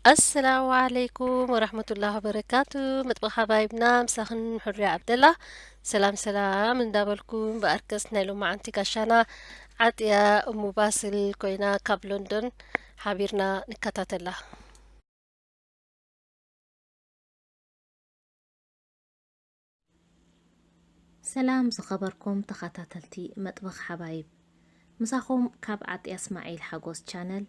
ኣሰላሙ ዓለይኩም ወራህመቱላሂ ወበረካቱ። መጥበኽ ሓባይብና ምሳኽን ሕሩያ ዓብደላ። ሰላም ሰላም እንዳበልኩም ብኣርከስ ናይ ሎማዓንቲ ጋሻና ዓጥያ እሙ ባስል ኮይና ካብ ሎንዶን ሓቢርና ንከታተላ። ሰላም ዝኸበርኩም ተኸታተልቲ መጥበኽ ሓባይብ፣ ምሳኹም ካብ ዓጥያ እስማዒል ሓጎስ ቻነል።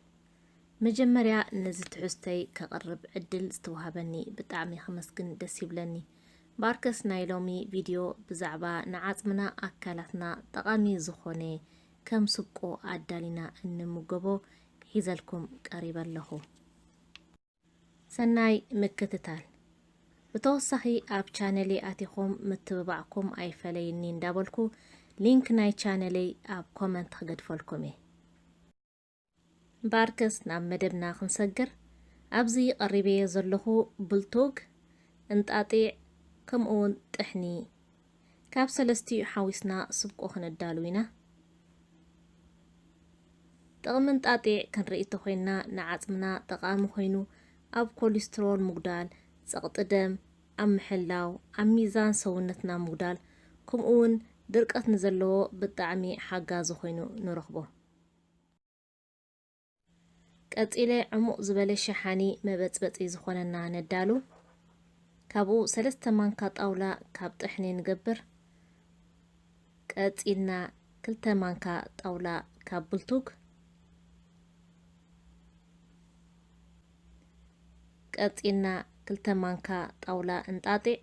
መጀመርያ ነዚ ትሕዝቶይ ከቕርብ ዕድል ዝተዋህበኒ ብጣዕሚ ከመስግን ደስ ይብለኒ። ባርከስ ናይ ሎሚ ቪድዮ ብዛዕባ ንዓጽምና ኣካላትና ጠቓሚ ዝኾነ ከም ስብቆ ኣዳሊና እንምገቦ ሒዘልኩም ቀሪበ ኣለኹ። ሰናይ ምክትታል። ብተወሳኺ ኣብ ቻነለይ ኣቲኹም ምትብባዕኩም ኣይፈለየኒ እንዳበልኩ ሊንክ ናይ ቻነለይ ኣብ ኮመንት ክገድፈልኩም እየ። እምበኣርከስ ናብ መደብና ክንሰግር፣ ኣብዚ ቀሪበዮ ዘለኹ ብልቱግ፣ እንጣጢዕ፣ ከምኡውን ጥሕኒ፣ ካብ ሰለስቲኡ ሓዊስና ስብቆ ክነዳሉ ኢና። ጥቕሚ እንጣጢዕ ክንርኢ እንተኾይንና፣ ንዓጽምና ጠቓሚ ኮይኑ፣ ኣብ ኮሊስትሮል ምጉዳል፣ ጸቕጢ ደም ኣብ ምሕላው፣ ኣብ ሚዛን ሰውነትና ምጉዳል፣ ከምኡውን ድርቀት ንዘለዎ ብጣዕሚ ሓጋዚ ኮይኑ ንረኽቦ። ቀጺለ ዕሙቕ ዝበለ ሸሓኒ መበጽበጺ ዝኾነና ነዳሉ። ካብኡ ሰለስተ ማንካ ጣውላ ካብ ጥሕኒ ንገብር። ቀጺልና ክልተ ማንካ ጣውላ ካብ ብልቱግ። ቀጺልና ክልተ ማንካ ጣውላ እንጣጢዕ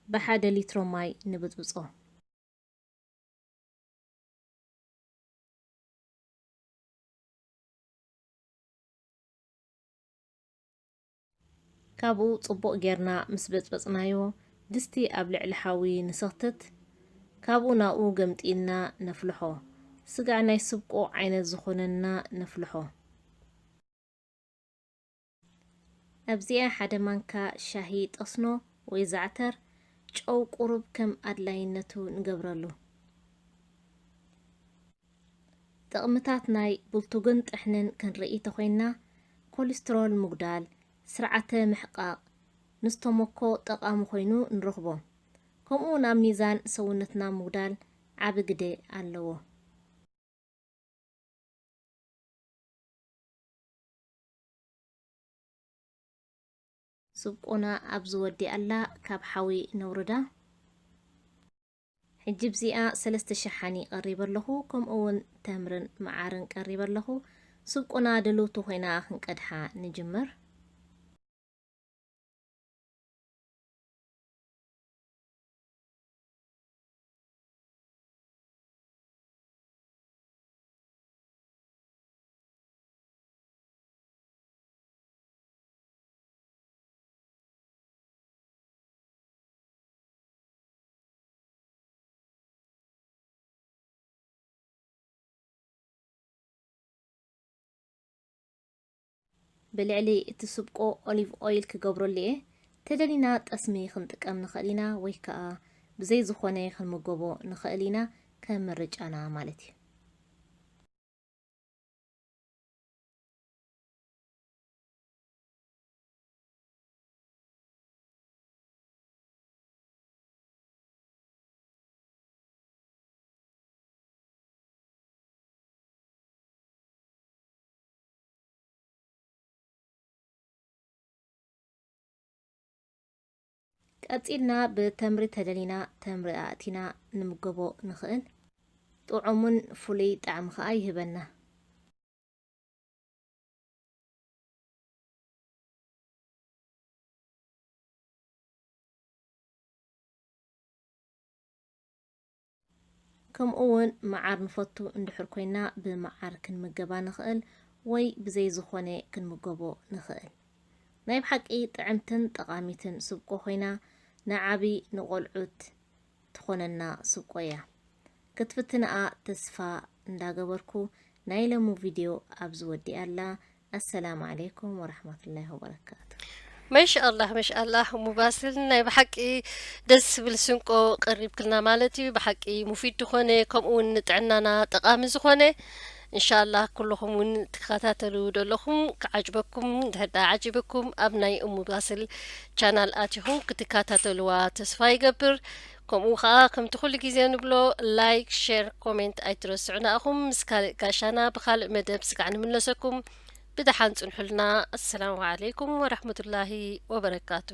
ብሓደ ሊትሮ ማይ ንብጽብጾ። ካብኡ ጽቡቕ ጌርና ምስ በጽበጽናዮ፣ ድስቲ ኣብ ልዕሊ ሓዊ ንሰኽትት። ካብኡ ናብኡ ገምጢልና ነፍልሖ። ስጋዕ ናይ ስብቆ ዓይነት ዝኾነና ነፍልሖ። ኣብዚኣ ሓደ ማንካ ሻሂ ጠስኖ ወይ ዛዕተር፣ ጨው ቁሩብ ከም ኣድላይነቱ ንገብረሉ። ጥቕምታት ናይ ብልቱግን ጥሕንን ክንርኢ ተኾይንና፣ ኮሊስትሮል ምጉዳል፣ ስርዓተ ምሕቃቕ፣ ንስተሞኮ ጠቓሚ ኮይኑ ንረኽቦ። ከምኡ እውን ኣብ ሚዛን ሰውነትና ምጉዳል ዓቢ ግደ ኣለዎ። ስብቆና ኣብዚ ወዲኣላ ካብ ሓዊ ነውርዳ። ሕጂ ብዚኣ ሰለስተ ሸሓኒ ቀሪበ ኣለኹ፣ ከምኡ እውን ተምርን መዓርን ቀሪበ ኣለኹ። ስብቆና ድልውቲ ኮይና ክንቀድሓ ንጅምር። ብልዕሊ እቲ ስብቆ ኦሊቭ ኦይል ክገብረሉ እየ። ተደሊና ጠስሚ ክንጥቀም ንኽእል ኢና፣ ወይ ከኣ ብዘይ ዝኾነ ክንምገቦ ንኽእል ኢና፣ ከም ምርጫና ማለት እዩ። ቀጺልና ብተምሪ ተደሊና ተምሪ ኣእቲና ንምገቦ ንኽእል። ጥዑምን ፍሉይ ጣዕሚ ኸኣ ይህበና። ከምኡ እውን መዓር ንፈቱ እንድሕር ኮይና ብመዓር ክንምገባ ንኽእል ወይ ብዘይ ዝኾነ ክንምገቦ ንኽእል። ናይ ብሓቂ ጥዕምትን ጠቓሚትን ስብቆ ኮይና ንዓቢ ንቖልዑት ትኾነና ስብቆ እያ። ክትፍትንኣ ተስፋ እንዳገበርኩ ናይ ሎሚ ቪድዮ ኣብዚ ወዲኣ ኣላ። ኣሰላሙ ዓለይኩም ወራህመቱላሂ ወበረካቱ። መሻኣላህ መሻኣላህ እሙ ባስል ናይ ብሓቂ ደስ ዝብል ስንቆ ቀሪብክልና ማለት እዩ። ብሓቂ ሙፊድ ዝኾነ ከምኡ እውን ንጥዕናና ጠቓሚ ዝኾነ እንሻላ ኩልኹም እውን ትከታተሉ ዘለኹም ክዓጅበኩም፣ እንድሕር ደኣ ዓጂብኩም ኣብ ናይ እሙ ባስል ቻናል ኣቲኹም ክትከታተልዋ ተስፋ ይገብር። ከምኡ ኸዓ ከምቲ ኩሉ ግዜ ንብሎ ላይክ፣ ሼር፣ ኮሜንት ኣይትረስዑ። ንኣኹም ምስ ካልእ ጋሻና ብኻልእ መደብ ስጋዕ ንምለሰኩም። ብደሓን ጽንሑልና። ኣሰላሙ ዓለይኩም ወረሕመቱላሂ ወበረካቱ።